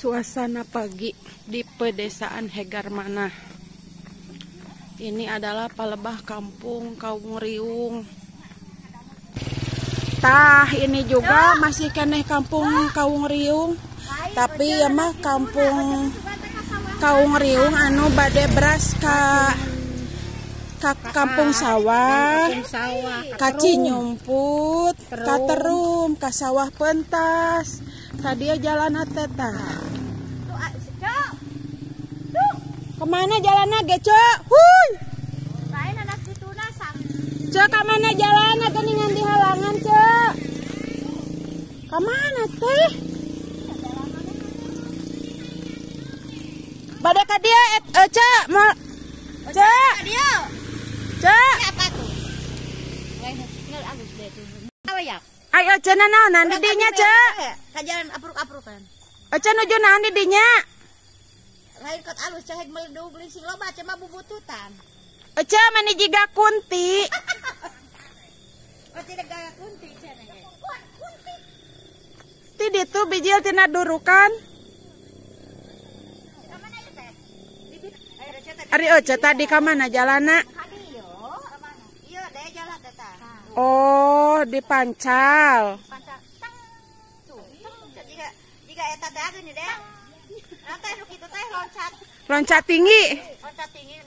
Suasana pagi di pedesaan Hegarmanah. Ini adalah palebah kampung Kaung Riung. Tah, ini juga masih keneh kampung Kaung Riung. Tapi ya mah kampung Kaung Riung anu bade beras ka kampung sawah, ka Cinyumput, ka Terum, ka sawah pentas. Tadi ya jalan teh. Kemana jalannya ge, Cok? Huy. Lain anak dituna sang. Cok, kemana jalannya geuningan di halangan, Cok? Kemana teh? Bade ka dieu, Cok. Cok. Cok. Apa tuh? Ayo cenah naonan di dinya, Cok? Ka jalan apruk-aprukan. Ece nuju naon di dinya? Lain kot alus cahek meledug sing loba cema bubututan. Ece mani jiga kunti. Oh tidak gaya kunti cenah ge. Kunti. Ti ditu bijil tina durukan. Ka mana ieu teh? Ari Ece tadi ka mana jalanna? Ka dieu. Ieu deh jalan teh tah. Oh, di Pancal. Pancal. Tuh. Jiga eta teh geus deh. Teh nu kitu teh loncat. Loncat tinggi. Loncat tinggi.